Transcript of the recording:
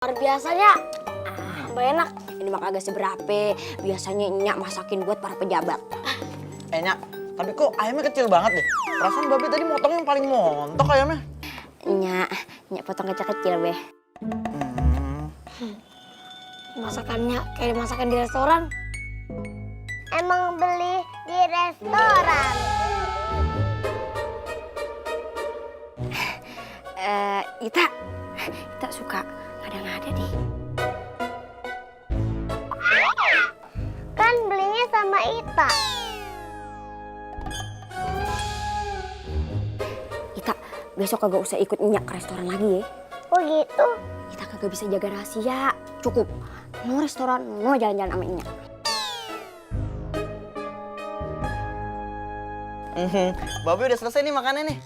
Luar biasanya, enak. Ini mah kagak seberapa. Biasanya Nyak masakin buat para pejabat. Nyak, tapi kok ayamnya kecil banget deh? Perasaan Babe tadi motong yang paling montok ayamnya. Nyak potong kecil-kecil, Beh. Masakannya kayak masakan di restoran. Emang beli di restoran. Ita suka ngada-ngada deh. Kan belinya sama Ita. Ita besok kagak usah ikut Nyak ke restoran lagi ya. Oh gitu? Ita kagak bisa jaga rahasia. Cukup. No restoran, no jalan-jalan sama Nyak. Babe udah selesai nih makannya nih.